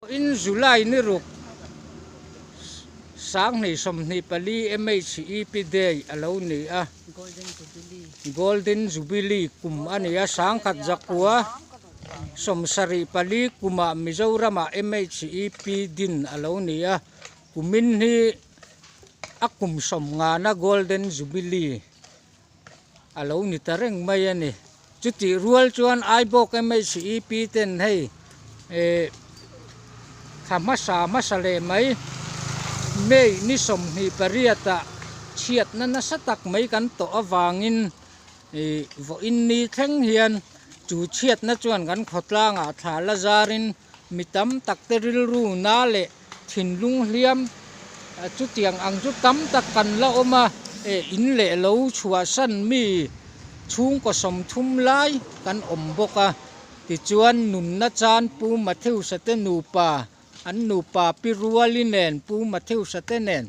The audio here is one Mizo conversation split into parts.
In July ni ruk 2024 MHEP Day a lo ni a, Golden Jubilee kum a ni a, 1974 kumah Mizoramah MHEP din a lo ni a, kumin hi a kum sawmngana Golden Jubilee a lo ni ta reng mai a ni. Chutih rual chuan Aibawk MHEP ten hei eh thla hmasa hmasa leh mai May ni 28 ah chhiatna nasa tak mai kan tawh avangin ih vawiin ni thleng hian chu chhiatna chuan kan khawtlangah thla la zarin mi tam tak te rilru na leh thinlung hliam chutiang ang chu tam tak kan la awm a, eh in leh lo chhuahsan mi chhungkaw 30 lai kan awm bawk a, tichuan nunna chan Pu Matthewsa te nupa an nupa pi Ruali nen Pu Matthewsa te nen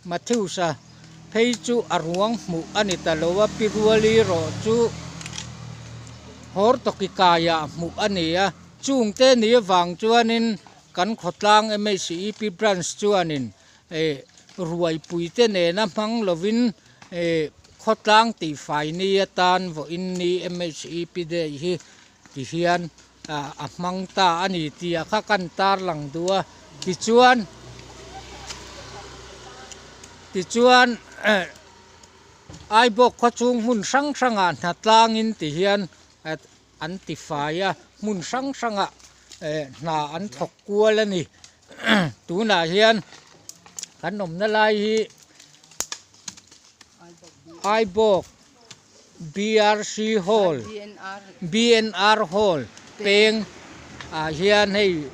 Matthewsa phei chu a ruang hmuh a ni ta lo a, pi Ruali erawh chu Hawrtawki kaiah hmuh a ni a, chungte ni avang chuanin Kan khawtlang MHEP branch chuanin ruaipuite nena hmang lovin khawtlang tihfai ni atan vawiin ni MHEP day hi ti hian a hmang ta a ni tih a kha kan tarlang duh a. Tichuan tichuan Aibawk khawchhung hmun hrang hrangah hnatlangin ti hian an ti fai a hmun hrang hrangah eh hna an thawk kual a ni tunah hian kan awmna lai hi Aibawk BRC hall BNR hall peng ah hian hei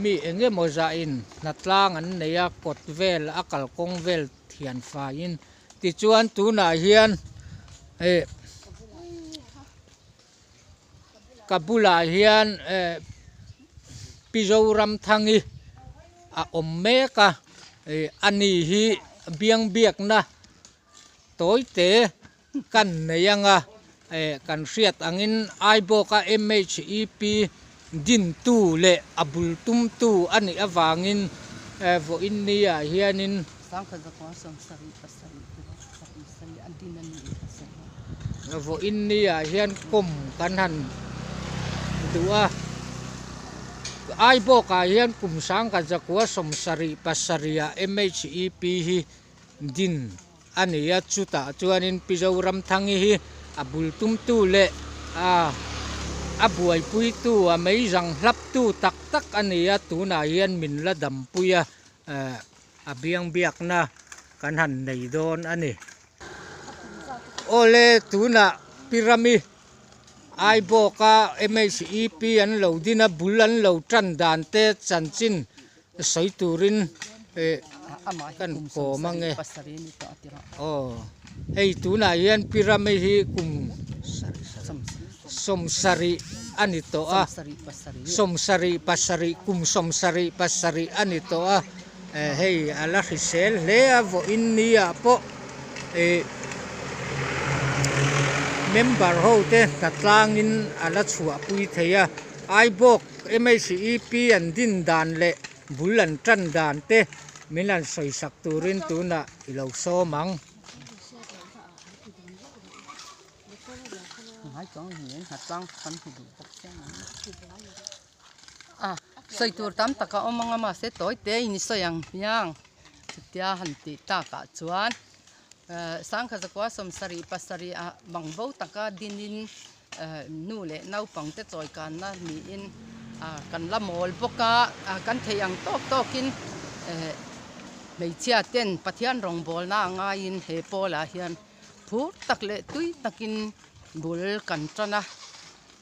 mi eng emaw zah in hnatlang an nei a kawt vel a kalkawng vel thian faiin tichuan tunah hian eh ka bulah hian eh Pi Zoramthangi a awm mek a ih ani hi biangbiakna tawi te kan nei anga eh kan hriat angin Aibawka MHEP dintu leh a bul tumtu a nih avangin eh vawiin ni ah hianin Vawiin ni ah hian kawm kan han duh a Aibawk ah hian kum 1977 ah MHEP hi din a ni a chutah chuanin Pi Zoramthangi hi a bul tumtu leh a buaipuitu a meizang hlaptu tak tak a ni a tunah hian min la dampui a a biangbiakna kan han nei dawn a ni. Awle tunah Pirami Aibawka MHEP an lo din a bul an lo tan dan te chanchin sawi turin eh kan kawm ange. Aw hei tunah hian Pirami hi kum 70 a ni tawh a, 77 kum 77 a ni tawh a, hei a la hrisel hle a vawiin ni ah pawh ih member ho te hnatlangin a la chhuahpui thei a, Aibawk MHEP an din dan leh bul an tan dan te min han sawisak turin tunah i lo sawm ang. A sawi tur tam tak a awm ang a mahse tawi te in i sawi ang hmiang chutia han tih takah chuan ehh 1977 ah bang bo taka dinin ehh nu leh naupang te chawi kanna niin ah kan la mawl bawk a ah kan theih ang tawk tawkin ehh hmeichhia ten Pathian rawngbawlna a ngaiin he pawlah hian Phur tak leh tui takin bul kan tan a,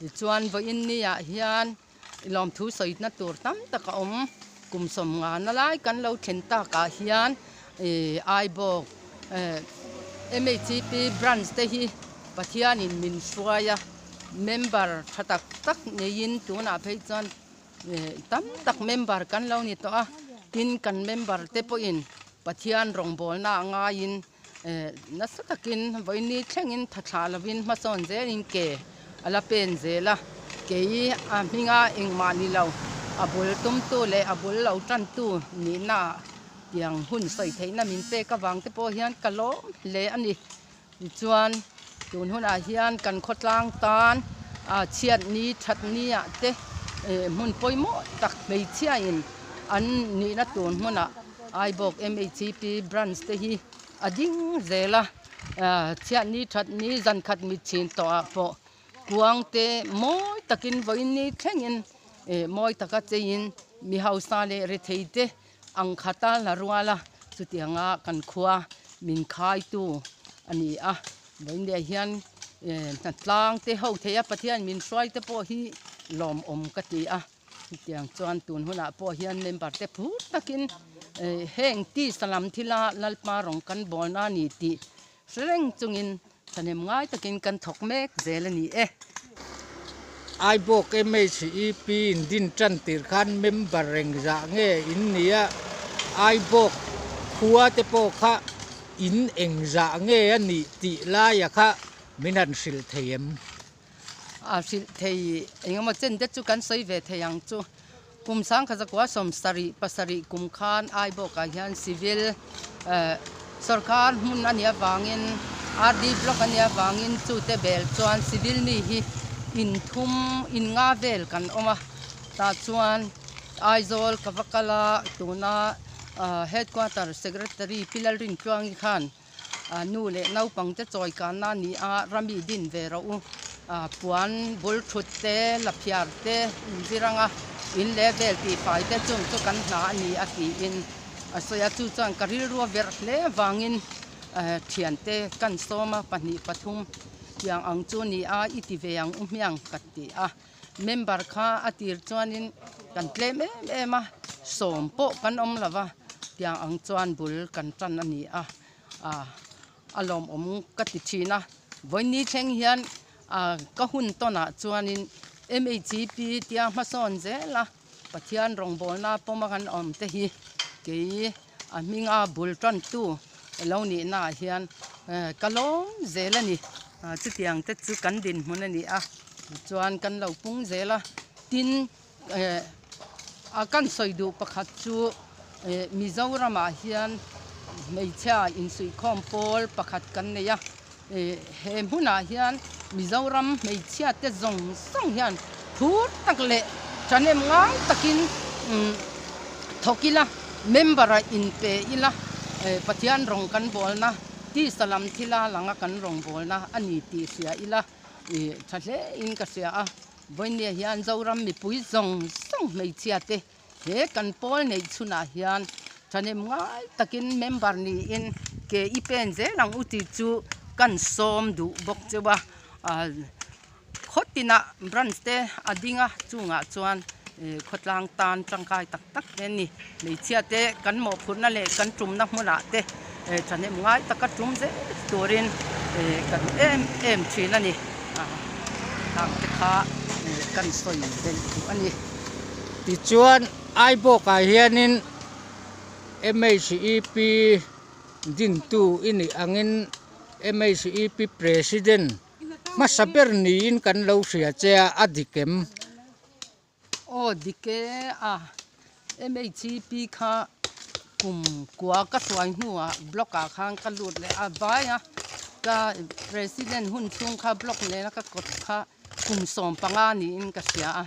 tichuan vawiin ni ah hian lawmthu sawina tur tam tak a awm. Kum 50 na lai kan lo thlen tak ah hian ih Aibawk eh MHP branch te hi Pathianin min hruai a, member tha tak tak neiin tunah phei chuan eh tam tak member kan lo ni tawh a, tin kan member te pawhin Pathian rawngbawlna a ngaiin Eh nasa takin vawiin ni thlengin tha thlah lovin hmasawn zelin ke a la pen zel a, kei a hminga engmah ni lo A bul tumtu leh a bul lo tantu nihna ah tiang hun sawi theihna min pek avang te pawh hian ka lawm hle a ni. Tichuan tun hunah hian kan khawtlang tan ah chhiat ni that ni ah te hmun pawimawh tak hmeichhia in an nihna tur hmunah Aibawk MHP branch te hi a ding zel a, chhiat ni that ni zan khat mit chhin tawh ah pawh kuang te mawi takin vawiin ni thlengin mawi taka cheiin mi hausa leh rethei te ang khata la rual a, chutianga kan khua min khaitu a ni a, vawiin leh hian hnatlang te ho thei a Pathian min hruai te pawh hi lawmawm ka ti a, chutiang chuan tun hunah pawh hian member te phur takin heng tisa lam thila Lalpa rawng kan bawlna a ni tih hre reng chungin Thahnem ngai takin kan thawk mek zel a ni e. Aibawk MHEP in din tan tir khan member reng zah nge in nia, Aibawk khua te pawh kha in eng zah nge a nih tih laia kha min han hrilh thei em? A hrilh thei engemaw chen te chu kan sawi ve thei ang chu. Kum sangkhat zakua sawmsarih pasarih kum khan Aibawkah hian civil sorkar hmun a nih avangin RD block a nih avangin chute bel chuan civil mi hi in thum in nga vel kan awm a tah chuan Aizawl ka va kal a tuna headquarter secretary Pi Lalrintluangi khan Nu leh naupang te chawi kanna a ni a, rami din ve rawh u. Puan bul thut te, laphiar te inzir anga in leh vel tih fai te chung chu kan hna a ni a tiin a sawi a. Chu chuan ka rilru a verh hle vangin thiante kan sawm a, pahnih pathum tiang ang chu ni a, i ti ve ang u hmiang ka ti a. Member kha a tir chuanin kan tlem em em a, sawm pawh kan awm lo va, tiang ang chuan bul kan tan a ni a, ah a lawmawm ka ti thin a. Vawiini thleng hian ah ka hun tawnah chuanin MHP tia hmasawn zel a, Pathian rawngbawlna pawma kan awm te hi kei a hminga bul tantu lo nihnaah hian ka lawm zel a ni. Chutiang te chu kan dinhmun a ni a, tichuan kan lo pung zel a, tin a kan sawi duh pakhat chu Mizoramah hian hmeichhia insuihkhawm pawl pakhat kan nei a, he hmunah hian Mizoram hmeichhia te zawng zawng hian phur tak leh thahnem ngai takin thawk ila, member ah inpe ila, Pathian rawng kan bawlna tisa lam thila langa kan rawngbawlna a ni tih hria ila tha hle in ka hria a, vawinia hian Zoram mipui zawng zawng hmeichhia te he kan pawl neih chhunah hian thahnem ngai takin member niin ke i pen zel ang u tih chu kan sawm duh bawk cheu a. Khaw tinah branch te a ding a chungah chuan khawtlang tan tangkai tak tak te a ni. Hmeichhia te kan mawhphurhna leh kan tumna hmunah te thahnem ngai taka tum zel turin kan em em thin a ni. Khang te kha kan sawi belh duh a ni. Tichuan Aibawkah hianin MHEP dintu i nih angin MHEP President Hmasa ber niin kan lo hria che a, a dik em? Aw dik e a, MHP kha kum kua ka hruai hnuah block ah khan ka lut leh a vai a, ka president hun chhung kha block nena ka kawt kha kum 15 niin ka hria a,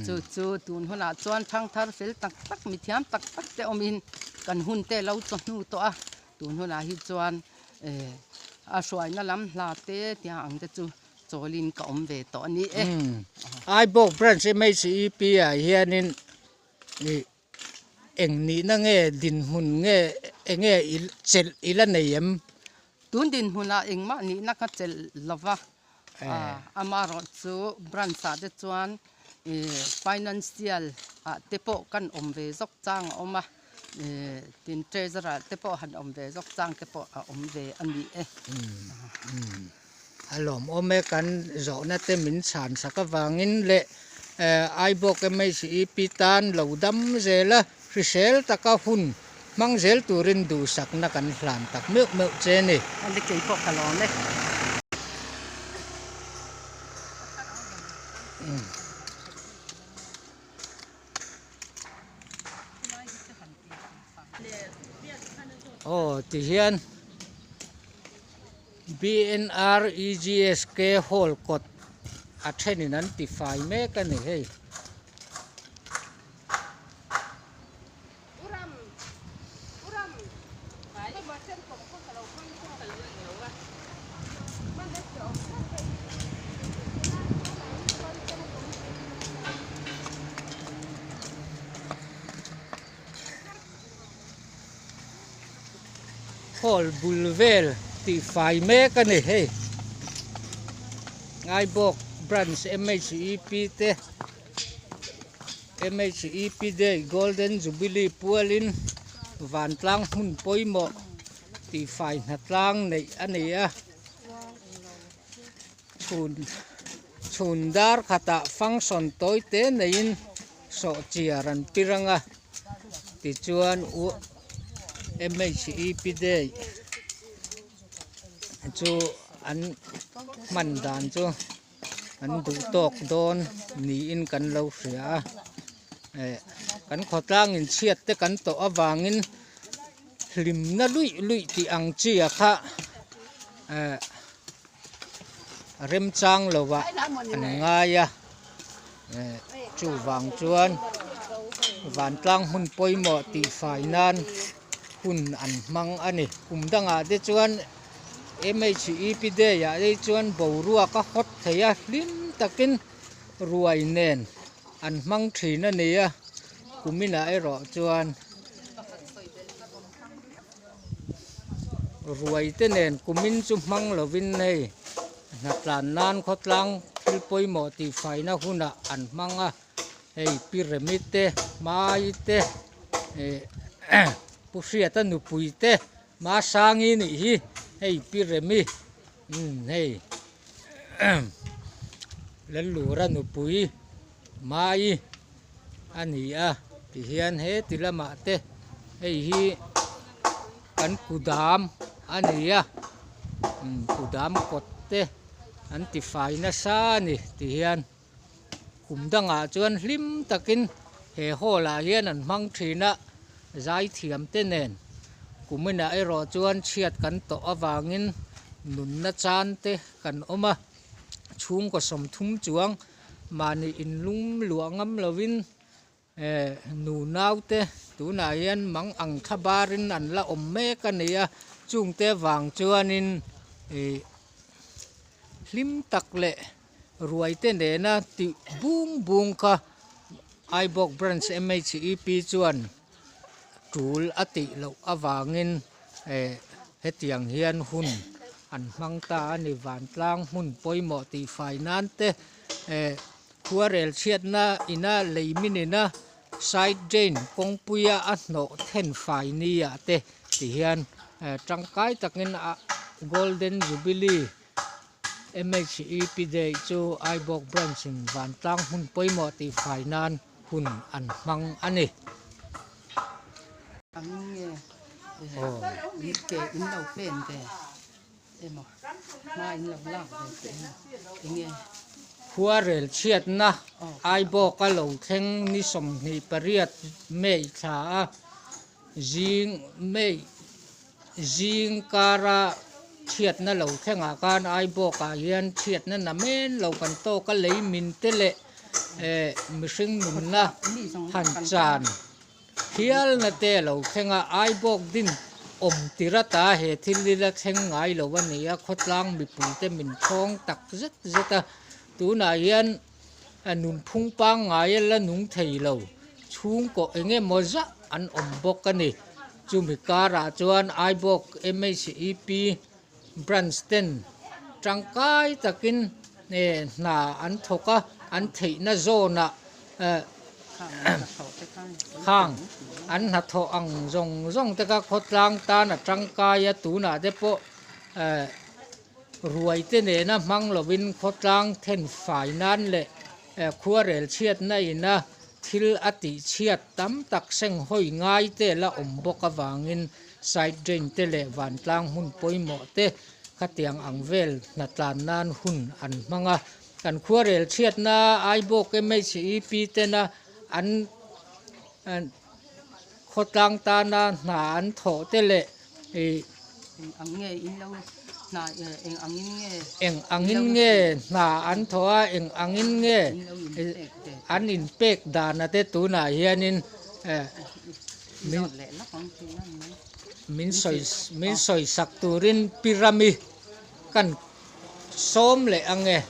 chu chu tun hunah chuan thangthar fel tak tak mithiam tak tak te awmin kan hun te lo chawhnu tawh a, Tun hunah hi chuan a hruaina lam hla te tia ang te chu chawlin ka awm ve tawh a ni e. Aibawk Branch MHEP ah hianin ih eng nihna nge dinhmun nge enge i chelh i la nei em? Tun dinhmunah engmah nihna ka chelh lo va, amaherawh chu branch ah te chuan financial ah te pawh kan awm ve zawk chang a awm a. Tin treasurer te pawh han awm ve zawk chang te pawh a awm ve a ni e. A lawmawm e kan zawhna te min chhan sak avangin leh Aibawk MHEP tan lo dam zel a, hrisel taka hun hmang zel turin duhsakna kan hlan tak meuh meuh che a ni. A ni kei pawh ka lawm e. Aw tihian BNREGSK hall kawt a thenin an ti fai mek a ni hei. Hall bul vel tih fai mek a ni hei Ngaibawk branch M_H_E_P te M_H_E_P day golden jubilee pualin vantlang hmun pawimawh tih fai hnatlang neih a ni a chhun chhun dar khatah function tawi te neiin sawhchiar an tir ang a tichuan M_H_E_P day chu an hman dan chu an duh tawk dawn niin kan lo hria a eh kan khawtlang in chhiat te kan tawh avangin hlimna luih luih tih ang chi a kha eh remchang lovah an ngai a eh chuvang chuan vantlang hmun pawimawh tih fai nan hun an hmang a ni kum dangah te chuan M_H_E_P day ah te chuan boruak a hawt thei a hlim takin ruai nen an hmang thin a ni a kuminah erawh chuan Ruai te nen kumin chu hmang lovin hei hnatlan nan khawtlang thil pawimawh tihfaina hunah an hmang a, hei pyramid te hmai te eh Pu Hriata nupui te Masangi nih hi hei pyramid umm hei Lallura nupui Mai a ni a tihian heti lamah te hei hi kan kudam a ni a umm kudam kawt te an ti fai nasa a ni tihian kum dangah chuan hlim takin he hall ah hian an hmang thin a zaithiam te nen kuminah erawh chuan chhiat kan tawh avangin nunna chan te kan awm a chhungkaw 30 chuang. Mahni inlung luah ngam lovin eh nu naute tunah hian mang ang thla barin an la awm mek a ni a, chungte vang chuanin ih hlim tak leh ruai te nena tih bung bung kha Aibawk Branch M_H_E_P chuan tul a tih loh avangin eh hetiang hian hun an hmang ta a ni. Vantlang hmun pawimawh tihfai nan te eh khuarel chhiatna ina lei min ina side drain kawngpuia a hnawh then fai ni ah te ti hian eh tangkai takin a golden jubilee M_H_E_P day chu Aibawk branch in vantlang hmun pawimawh tihfai nan hun an hmang a ni. Ang nge in ke in lo pen ve emaw hma in lo lak ve teh emaw enge. Khuarel chhiatna Aibawka lo thleng ni 28 May thla a zing May zing kara chhiatna lo thlengah khan Aibawkah hian chhiatna namen lo kan tawk a lei min te leh eh mihring nunna han chan hialna te a lo thleng a, Aibawk din awm tir ata he thil hi la thleng ngai lo a ni a, khawtlang mipui te min thawng tak zet zet a, tunah hian nunphung pangngai a la nung thei lo, chhungkaw eng emaw zah an awm bawk a ni. Chumi karah chuan Aibawk M_H_E_P branch ten tangkai takin hna an thawk a, an theihna zawnah hang an hnathawh ang zawng zawng te kha khawtlang tan a tangkai a, tunah te pawh ruai te nena hmang lovin khawtlang thenfai nan leh khuarel chhiatna ina thil a tih chhiat tam tak seng hawi ngai te la awm bawk avangin side drain te leh vantlang hmun pawimawh te khatiang ang vel hnatlan nan hun an hmang a. Kan khuarel chhiatna Aibawk M_H_E_P tena an khawtlang tana hna an thawh te leh. Ih. Eng ang nge in lo hna eng angin nge. Eng angin nge hna an thawh a, eng angin nge an inpek dana te tunah hianin min min sawi min sawi sak turin Pi Rami kan sawm leh ang e.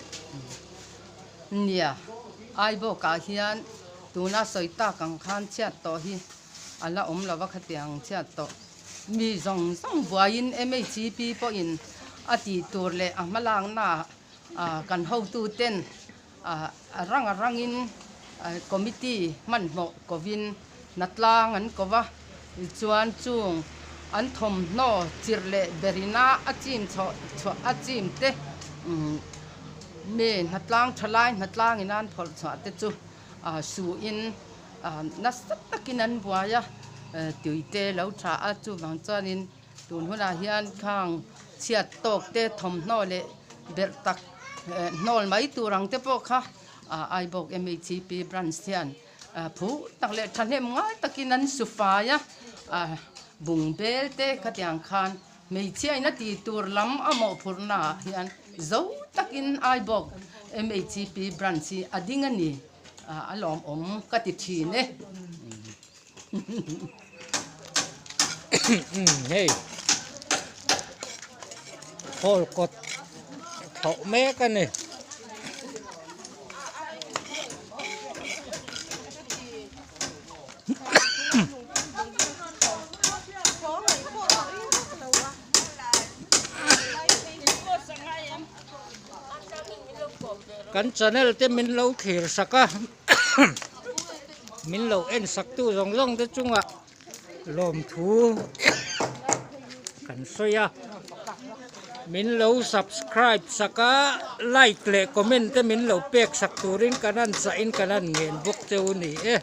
Nia, Aibawkah hian tuna sawi tak ang khan chhiat tawh hi a la awm lo va khatiang chhiat tawh. Mi zawng zawng buaiin MHCP pawhin a tih tur leh a hmalakna kan hotuten a rang a rangin committee hmanhmawh kovin hnatlang an ko va, tichuan chung an thawmhnaw chirh leh berina a chim chhoh chhuah a chim te mi hnatlang thalai hnatlangin an phawrh chhuah te chu suhin Nasa takin an buai a, tui te lo tha a, chuvang chuanin tun hunah hian khang chhiat tawk te thawmhnaw leh berh tak hnawl mai tur ang te pawh kha Aibawk MHCP branch hian phu tak leh thahnem ngai takin an su fai a, bungbel te khatiang khan hmeichhia in a tih tur lam a mawhphurhna ah hian zo takin Aibawk MHCP branch hi a ding a ni. A lawmawm ka ti thin e. Hei hall kawt thlawh mek a ni. Kan channel te min lo thlir sak a min lo en sak tu zawng zawng te chungah lawmthu kan sawi a min lo subscribe sak a like leh comment te min lo pek sak turin kan han chah in kan han ngen bawk cheu a ni e.